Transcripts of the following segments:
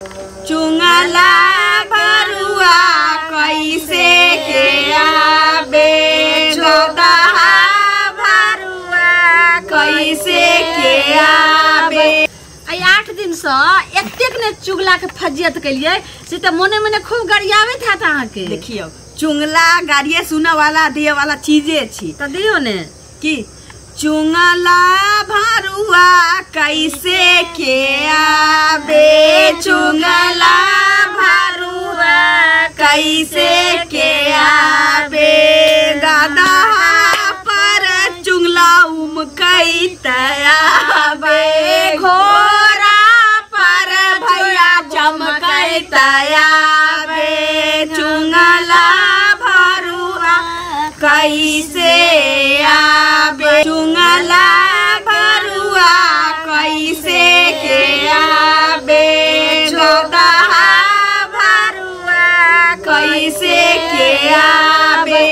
चुंगला भरुआ कैसे के आबे, गदहा भरुआ कैसे के आबे। आई 8 दिन से एतेक ने चुगला के फजियत केलिए से त मोने मोने खूब गरियाबैत हैत अहाँ के। देखियो चुंगला गाड़िए सुने वाला दिए वाला चीजे छी त दियो ने कि चुंगला भरुआ कैसे के आबे, चुंगला भरुआ कैसे के आबे, गदहा पर चुंगला उमकैत आबे, घोड़ा पर भैया चमकैत आबे, चुंगला भरुआ कैसे आबे, चुंगला भरुआ कैसे के आबे, गदहा भरुआ कैसे के आबे,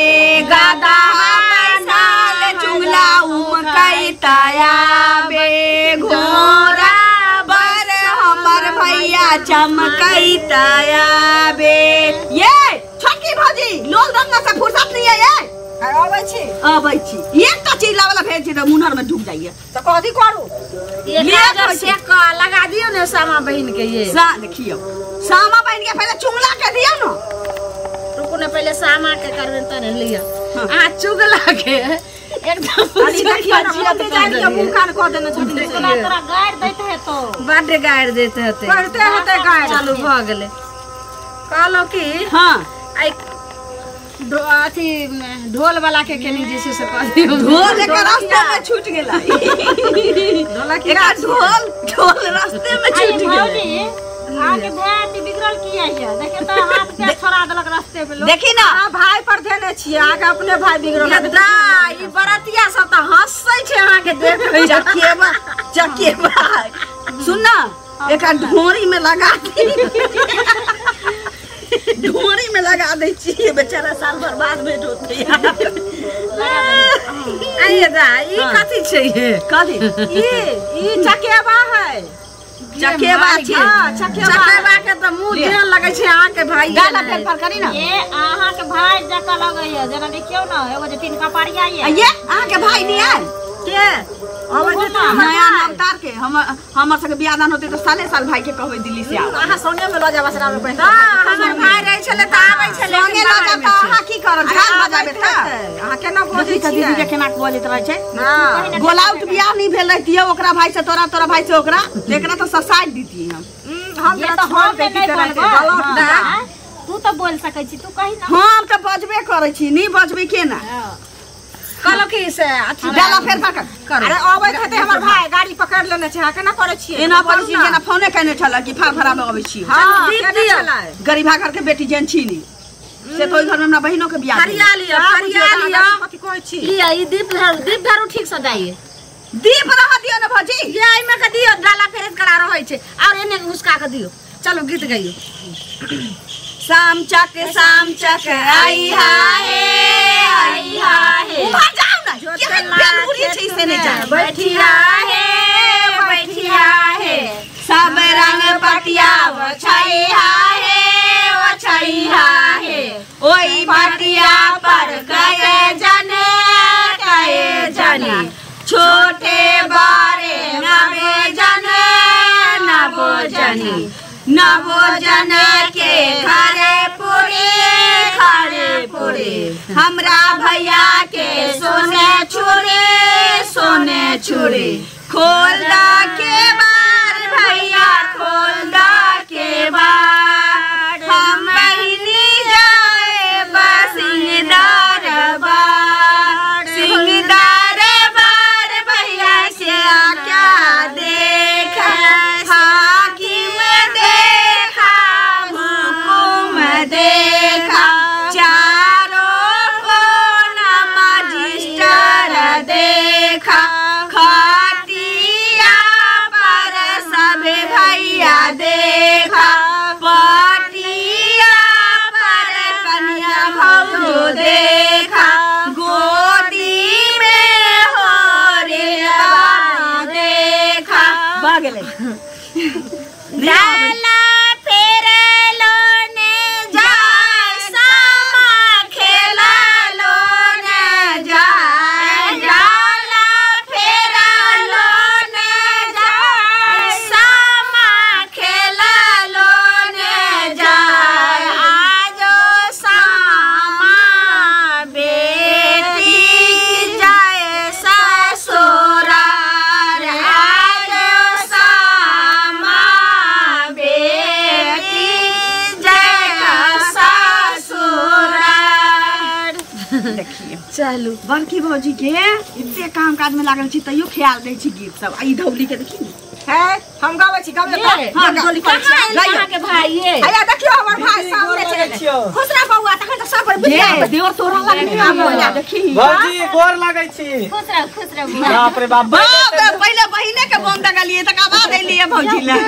गदहा पैसाल चुंगला उमकैत आबे, घोड़ा पर हमर भैया चमकैत आबे। ये छोटकी भौजी लोल रंग से फुर्सत नहीं है ये। अबै छी अबै छी एकटा चीज लावला भेज छी त मुनहर में डूब जाइए त कथी करू लेट से लगा दियो ने सामा बहिन के। ये सा देखियो सामा बहिन के पहले चुंगला के दियो न। रुकू ने पहले सामा के करबे त ने लियो। आ चुगला के एकदम देखियो न मोती जान के मुंह कान क देने छथिन। तोरा गाइड दैत हेतो, बड गाइड दैत हेते, पढ़ते हेते गाइड। चालू भ गेलै। कहलो कि हां आई अथी ढोल वाला के केनी जे से कह दियो। ढोल एक रास्ते में छूट गेला, ढोल ढोल रास्ते में छूट गेला। आगे भाई बिगड़ल किया है देखे त हाथ पे छोड़ा देलक रास्ते में। देखी ना भाई पर देने छियै आगे अपने भाई बिगड़ल। दा ई बरतिया सब त हंसै छै अहाँ के देख चकेबा चकेबा। सुन ना एक ढोरी में लगा दी, ढोरी में लगा दै छियै बेचारा साल भर बाद भेट होतै। आइए दा ई कथी छै ये? कथी ई चकेबा है, चकेबा छै। हां चकेबा के त मुंह जेहन लगै छै अहाँ के भाई। गाला फेर पर करी ना। ये अहाँ के भाई जका लगै है जेना देखियौ न एगो जे तीन कपारिया ये। ये अहाँ के भाई नहीं आयल के अबै त नया नाम तार के हम हमर सबके बियाह दान होते त साले साल भाई के कहबै दिल्ली से आओ। अहाँ संगे में ल जाब असरा में पहिने। हां हमर भाई रहै छलै त आबै छलै संगे ल जाब त अहाँ की करब? झाल बजाबे त अहाँ केना बजै छियै? दीदी के केना बजैत रहै छै। हां गोलाउट बियाह नहीं भेल रहतियै ओकरा भाई से तोरा, तोरा भाई से ओकरा, एकरा त ससाइड दितियै हम। हम त हम नै बोलबै तू त बोल सकै छी, तू कहि ना। हम त बजबे करै छी, नहीं बजबै केना? कहलो कि से अथी डाला फेर पकड़ कर। अरे अबै हेतै हमर भाई गाड़ी पकड़ लेने छै। केना करै छियै? एना करै छी जेना फोने केने छल कि फार फरा में अबै छी। हां दीप दियो गरीबा घर के बेटी जेन छी नी से तो ओइ घर में हमरा बहिनो के बियाह फरिया लियो, फरिया लियो। कथी कहै छी? लियो ई दीप धरू, दीप धरू ठीक से जाइए। दीप रह दियो न भौजी। ये एइ में के दियो, डाला फेर करा रहै छै और एने घुसका के दियो। चलो गीत गाइयो। शाम चक आई हाय आई हाय। उहाँ जाऊ ना केहन बेलहुरी छै से नहीं जान। बैठिया हे बैठिया हे सब रंग पटिया ओछैया हे ओछैया हे, ओई पटिया पर गए जने गए जने, छोटे बारे नवे जने नवो जने, नवो जने के घरे पूरे घरे पूरे, हमरा भैया के सोने छुरे सोने छुरे, खोल दा के बार भैया खोल दा के बार, हम बहिनी जाए बसिंगदार बार, सिंगदार बार भैया से क्या देखा, हाकिम देखा हुकुम देखा, चारों कोना मजिस्टर देखा, खटिया पर सब भैया देखा, पटिया पर कन्या भौजो देखा, गोदी में हो रे देखा। भऽ गेलै। डाला देखियो चलू बड़की भौजी के एते काम काज में लागल छी तैयो ख्याल दै छी गीत सब आ ई धौली के देखी ने है हम गाबै छी गाबै त हां धौली पर कहाँ अहाँ के भाई ये हैया देखियो हमर भाई सामने छै खुश रह बौआ तखन त सब बुझि ये देवर तोरा लगनी आब भैया देखी भौजी गोर लागै छी। खुश रह खुश रह बौआ। बाप रे बाप बाप पहिले बहिने के बम दगलिए तकर बाद एलिए भौजी लग।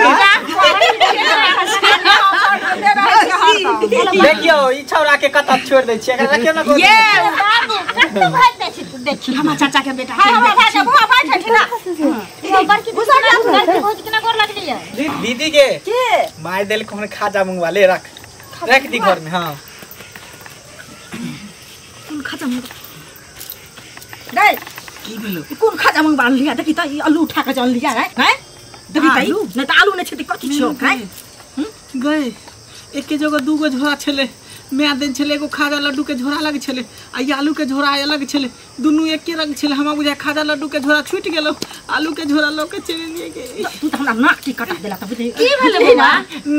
देखियो ई छौरा के कतऽ छोड़ दै छियै एकरा रखियो ना गोद ये बाबू कत्तो भाग दै छी तू देखी हमर चाचा के बेटा हाय हमर भाई के बौआ बैठे छी ना बड़की बड़की भौजी केना गोर लगली है दीदी के माय देल कोन खाजा मंगवा ले रख रख दी घर में। हां कोन खाजा मंगवा गई की भेलो कोन खाजा मंगवा लिया देखी त ई आलू उठा के जन लिया है हैं देखी त ई नै त आलू नै छै त कथि छौ हैं गए एके जगह दूगो झोरा छले मैं दिन छले एगो खाजा लड्डू के झोरा अलग छले आ ई आलू के झोरा अलग छले दुनू एके रंग छले। हमरा बुझाय खाजा लड्डू के झोरा छूट गेलो आलू के झोरा ल के चलि लिए के तू त हमरा नाक की कटा देला त बुझली की भेलै बौआ?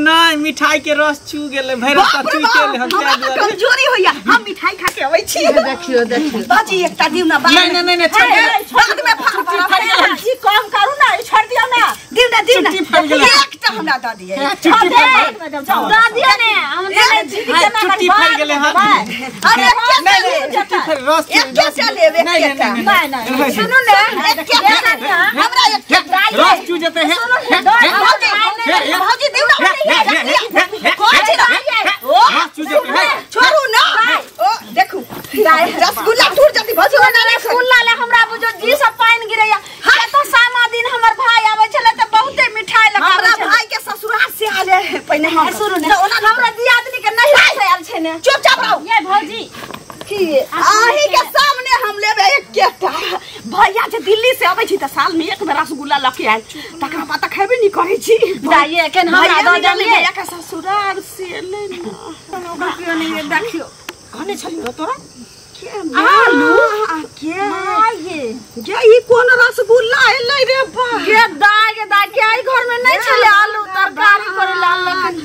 नहीं मिठाई के रस चू गेलै भरि रास्ता चू गेल हम हमरा त कमजोरी होइया हम मिठाई खा के अबै छी। देखियो देखियो बाजी एकटा दिउ ना बाद नहीं नहीं नहीं छोड़ बाद में फाड़ ई काम करू ना ई छोड़ दियो ना दिउ ना दिउ ना चुट्टी फाड़ गेलै। एकटा हमरा दऽ दियै चुट्टी दऽ दियौ ने हम ए, चुट्टी फाड़ गेलै हां अरे नहीं नहीं चुट्टी फाड़ रस एके टा लेब एकेटा नहीं नहीं सुनू ने एकेटा हमरा एकेटा रस चू जेतै हे भौजी भौजी दिउ ना कोन छी ना ओ रस चू जेतै हे छोड़ू ना ओ देखू रसगुल्ला टूट जति भौजी ओना नहीं रसगुल्ला ले हमरा बुझो जी सब पानि गिरैया हे तो सामा दिन हमर भाई आबै छलै त बहुते मिठाई लगा हमरा भाई के ससुराल से आले पहिने हम सुनू ने ओना हमरा दियादनी के नहीं आयल छै ने चुपचाप रहू ये भौजी की अही के सामने हम लेबे एकेटा भैया जे दिल्ली से अबै छी त साल में एक बेर रसगुल्ला लके आयल तकरा बाद त खेबे नहीं करै छी दाइए केन हमरा भैया दऽ देलियै भैया के ससुराल से एलै ना देखियो ने देखियो कहने छलियो तोरा के आलू के माये जे ई कोन रसगुल्ला एलै रे बा के दाय के दाय के आई घर में नहीं छले आलू तरकारी करे लाल लखन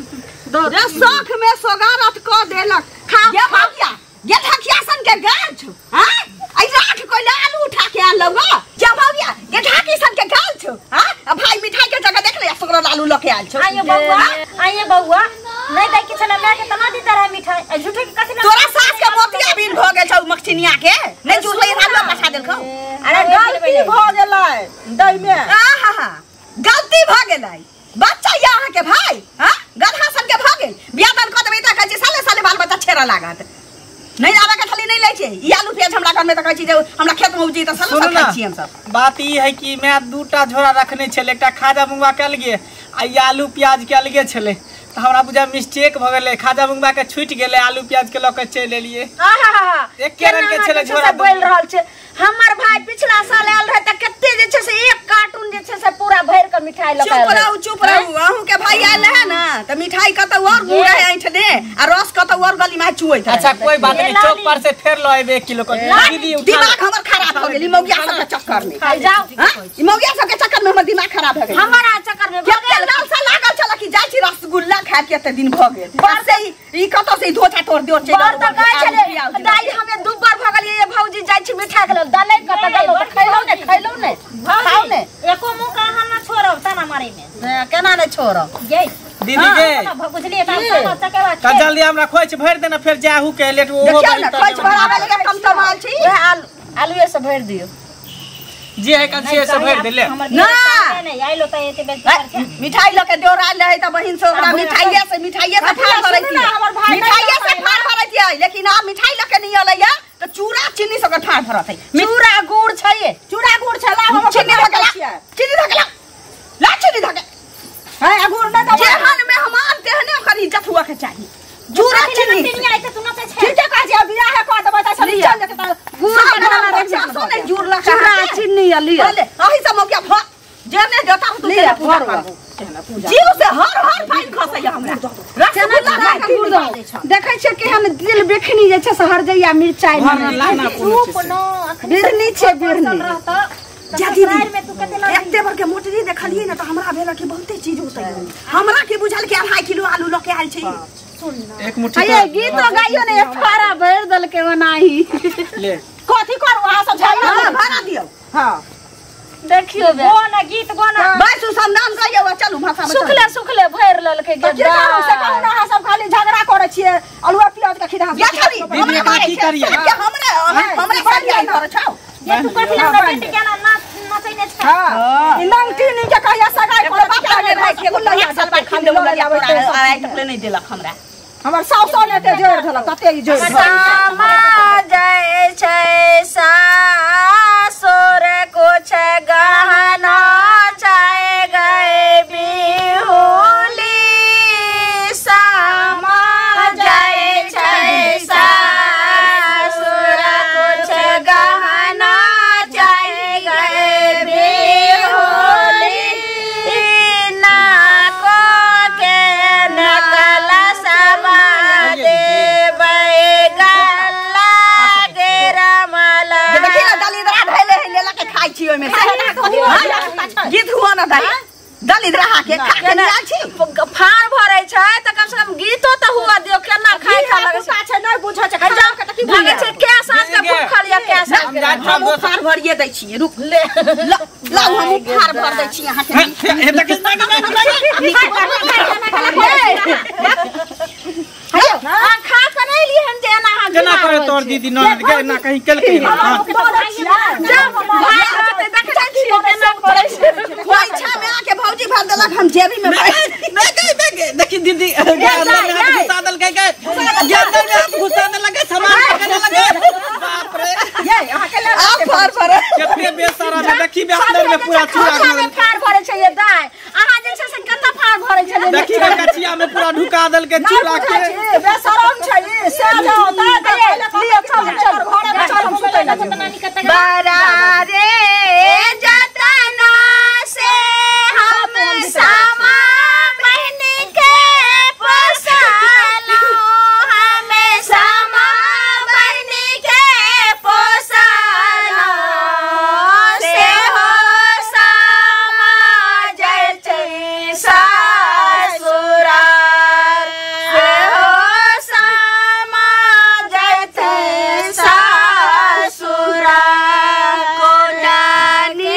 रे शौख में सोगारत क देलक खा ये भौजिया ये ढकिया सन के गाल छौ हां आई राख कोइला आलू उठा के आन लौगा जे भौजिया ये ढाकी सन के गाल छौ हां आ भाई मिठाई के जगह देख ले सगरो आलू लके आयल छौ आइए बौआ आइए बौआ नहीं दै के छला मैं के तना दीता रहे मिठाई आ झूठे के कथि तोरा सास के मोतिया बिन भ गेल छौ मखचिनिया के नहीं जुड़लै आलू पठा देलकौ अरे गलती भ गेलै दै में आहा गलती भ गेलै बच्चा या अहाँ के भाई हां गधा सन के भ गेल बियाह दान क देबै त कहै छी साले साले बाल बच्चा छेरा लागत नहीं आवे के खाली नहीं लै छै ई आलू प्याज हमरा घर में त कहै छी जे हमरा खेत में उपजी त साले सुनू साल ना खाइ छी हम सब। बात ई है कि मैं दूटा झोरा रखने छले एकटा खाजा मुंगवा के अलगे आ ई आलू प्याज के अलगे छले त हमरा बुझा मिस्टेक भ गेलै खाजा मुंगवा के छूट गेलै आलू प्याज के ल के चलि एलियै। आहा एके रंग के छले झोरा बोल रहल छै हमर भाई पिछला साल आयल रहे त कते जे छै से एक कार्टून जे छै से पूरा भरि के मिठाई लगा चुप रहू चुप रहू अहूँ के भाई आयल रहे ना त मिठाई कतौ और गुड़ रहे ऐठने आ रस कतौ और गली में चुइत रहे। अच्छा कोई बात नहीं चौक पर से फेर ल एबे 1 किलो के दीदी उठा दिमाग हमर खराब हो गेल ई मौगिया सब के चक्कर में जाओ हां ई मौगिया सब के चक्कर में हमर दिमाग खराब हो गेल हमारा चक्कर में भऽ केते गेल लालसा लागल छल कि जाइ छी रसगुल्ला खाए के एते दिन भ गेल पर से ई कतौ से ई धोछा तोड़ दियो चलि बड़ त कहै छलै दाई हमे दुब्बर भऽ गेलियै ये भौजी जाइ छी मिठाई के लेल दलै कत गेलौ त खैलौ ने खैलौ ने खाउ ने एको मुंह का अहाँ ना छोड़ब ताना मारे में केना नै छोड़ब ये दीदी के बुझलिए त सामा चकेवा त जल्दी हमरा खोइछ भरि देना फेर जाहू के लेट ओहो देखियौ ने खोइछ भराबै लगे कम कमाल छी वएह आलू आलूए से भरि दियौ जे है कल से भरि देले ना नहीं आइलो त एते बेइज्जती कर छै मिठाई लके देवराज रहे त बहिन से ओकरा मिठाइये से फाड़ भरैत मिठाइये से फाड़ भरैत है लेकिन आब मिठाई लके नहीं अलैया त चूड़ा चीनी से ओकर फाड़ भरत है। चूड़ा गुड़ छै चूड़ा गुड़ छै ला हम चीनी धकेला चीनी धकेला ला चीनी धके हां गुड़ नै दब जेहन मेहमान तेहने ओकर इज्जत हुआ के चाही चूड़ा चीनी चीनी आइ त तू नचै छै ठीक कहै छी बियाह कऽ देबै त सब चल जेतै गुड़ के बच्चा सो नहीं जुड़ लका चूड़ा चीनी आ लिअ भले अही सब मौका भ जेने देता तू लिअ, तेने पूजा भरवा। करबो जीव से हर हर फाइन खसैया हमरा रसगुल्ला खा के गुड़ दहो। देखै छियै केहन दिल बेखनी जे छै से हरजैया मिरचाई चुप न अखनी बिरनी छै बिरनी जा दीदी एते बड़ के मोटरी देखलियै ने त हमरा भेल कि बहुते चीज होतै हमरा के बुझल कि 2.5 किलो आलू लके आयल छै। सुन ना एक मुट्ठी अये गीत तो गाइयो ने फारा भर दल के ओनाही ले कथी करू अहाँ सब झगड़ा भरा दियौ। हां देखियो बे गो ना गीत गो ना बस उसंदान कहियो चलू भाषा में सुखले सुखले भर ललके के करू से कहू ना अहाँ सब खाली झगड़ा करै छियै आलू प्याज के खिदा या छड़ी दीदी, हमरा एकरा मारै की छै करियै? सबके हमरे हमरे सरियाई करै छौ। ये तू कथी हमरा बेटी के ना नचैने छै। हां ई नंगटी नी के कहिया सगाई एगो करब बाप लगे भाई एगो लइया सलवार खाली लइया आइ तक ले नहीं देलक हमरा। हमर साउ साउ ने ते जोड़ देलक तते ई जोड़ देलक। सामा जय छै सासुर कुछ गहना चाहे गए बिहुली सामा जय छै सासुर कुछ गहना चाहे गए बिहुली नाको के नकल समा देबै गल्ला गे रमला। देखी ना दलिदरा धैले है लेला के खाइ छी ओइमे से गीत हुआ ना दाई दलिदरा के खा के निकाल छी। फाड़ भरै छै त कम से कम गीतो त हुआ दियो केना खाइ खा लगै छै नै बुझै छै खा के त की लगै छै कै साँझ के भूखल या कै साँझ के। हम फाड़ भरिए दै छी रुक ले लाउ हम फाड़ भर दै छी अहाँ के। हे देखी अहाँ खा के नै लिए हन जे एना अहाँ केना करे तोर दीदी ननद के ना कहीं केलकै। हां भाई होतै देखै छियै केना करै छै। खोइछा में आके भौजी भर देलक हम जेबी में नहीं नहीं देखी दीदी के अंदर में हाथ घुसा देलकै के अंदर में हाथ घुसा देलकै सामान पकड़े लगे। बाप रे ये अहाँ के आ फाड़ भर केते बेसारा में देखी बे अंदर में पूरा चूड़ा में फाड़ भरै छै ये दाय अहाँ जे छै से कतना फाड़ भरै छै। देखी बे कचिया में पूरा ढुका देलकै चूड़ा के। बेशरम छै ई से जाओ त लियो चल चल घरे में चल हम सुतै ला जेबै। बरा रे जतना से हम सामा बहन के पोसलौं हमें सामा बहन के पोसलौं से हो सामा जय छै सासुरा से हो सामा जय छै सासुरा कोनानी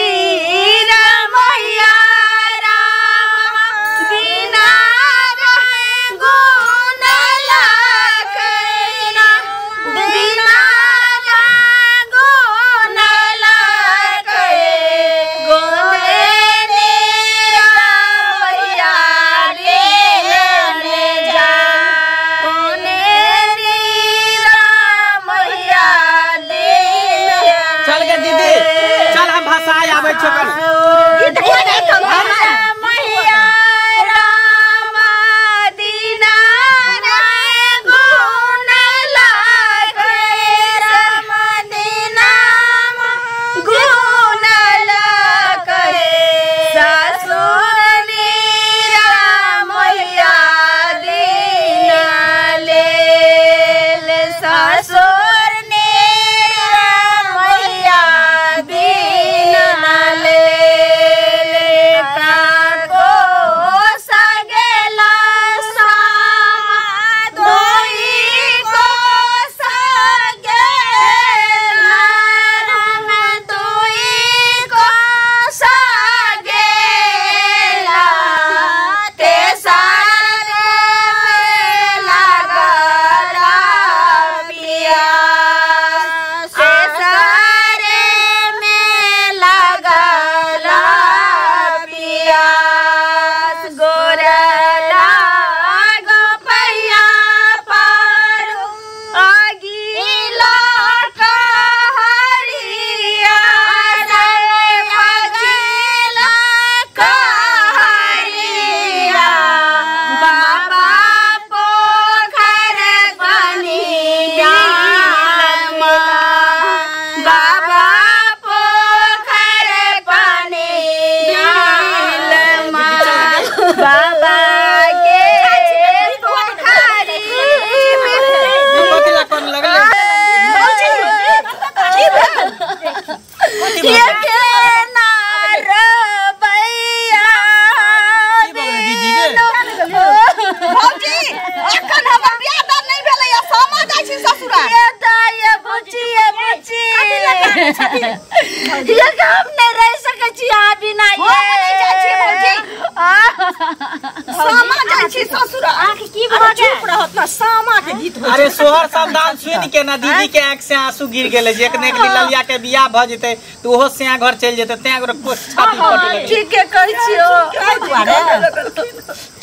की भऽ गेल? चुप रहत ना, सामा के गीत होइ। अरे सोहर सावधान सुनि के ना दीदी के आंख से आंसू गिर गेलै जे एक ने एक दिन ललिया के बियाह भ जेतै त ओहो सिया घर चलि जेतै, तैं ओकरा कोस छाती फटि गेलै। ठीके कहै छियो। ताहि दुआरे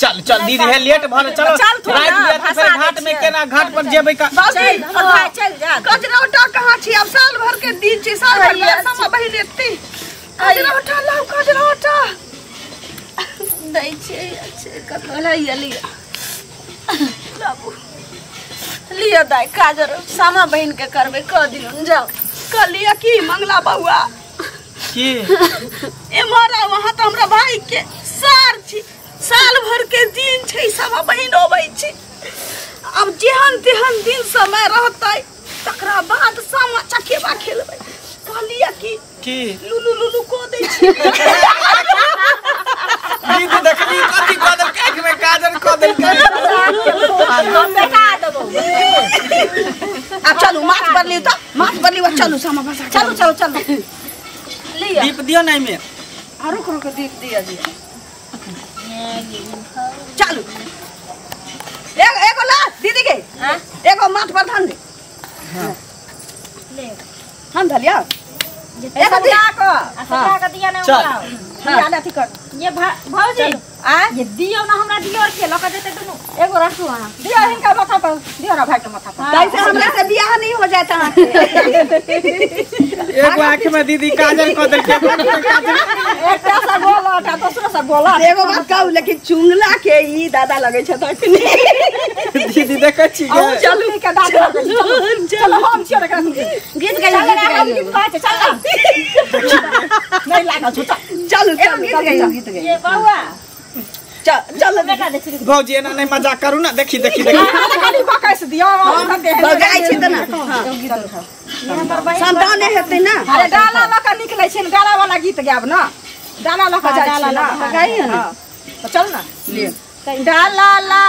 चल चल दीदी हे लेट भऽ गेल, चलो चल थोड़ा, राति बिराति भसा फेर दै घाट में छियै। केना घाट पर जेबै का? चल भाई चल जा। कजरौटा कहाँ छी? आब साल भर के दिन छी, साल भर के सामा बहिन एते। कजरौटा लाउ, कजरौटा दै छियै। अच्छे कतऽ लइया लिअ, लाबू लिअ दाइ काजर, सामा बहिन के करबै कऽ दियौन। जाउ कहलियै की मंगला बौआ की एम्हर आउ, अहाँ तऽ हमरा भाई के सार छी, साल भर के दिन छै, सामा बहिन अबै छै। आब जेहन तेहन दिन समय रहतै तकरा बाद सामा चकेबा खेलबै। कहलियै की की लुलु लुलु कऽ दै छी। दीदी देखली कथी कऽ देलकै, आँखि में काजर कऽ देलकै। हम बेटा देबो। आब चलू माथ पर लियौ तऽ, माथ पर लियौ, चलू सामा भसा। चलू चलू चलू लिअ। दीप दियौ ने एहिमे। आ रुक रुक दीप दिअ जी। चलू एगो एगो ला दीदी के, एगो माथ पर धन दे। हम धलिया एगो दी। सजा कऽ आ सजा के दिया ने चल। उड़ाओ। दिया ने अथी कर। ये भौजी आ ये दियौ ना हमरा दियौ के लऽ के जेतै दुनू। एगो रखू अहाँ। दिया हिनका माथा पर, दिया ना भाई के माथा पर। तैसे हमरा से बियाह नहीं हो जाता अहाँके। एगो आँखि में दीदी काजर कऽ देलकै, एगो आँखि में काजर। एकटा से गोलट आ दोसरो से गोलट। एगो बात कहू, लेकिन चुंगला के ई दादा लगै छै तखनी। दीदी देखै छी अहूँ गे? चलू के दादा लगै छै। चलू चलू हम छियै एकरा सुनके। गीत गाइयो, चल गीत हम गाइयो। गीत कहै छै, चल ना। नहीं लागल छौ, चल। चलू एगो चलू गीत चलू गाइयो, गीत गाइयो। ये बौआ चल चल बेटा दे छी। भौजी एना नहीं मजाक करू ना, देखी देखी देखी। अहाँ खाली बकैस दियौ, अहाँ देह में बगाइ छै तऽ ना संताने हेतै ना। अरे डाला लऽ कऽ निकलै छै ने, डाला वाला गीत गायब ना, डाला लऽ कऽ जाइ छियै ना। गाइयो ना। तऽ चल ना। डाला ला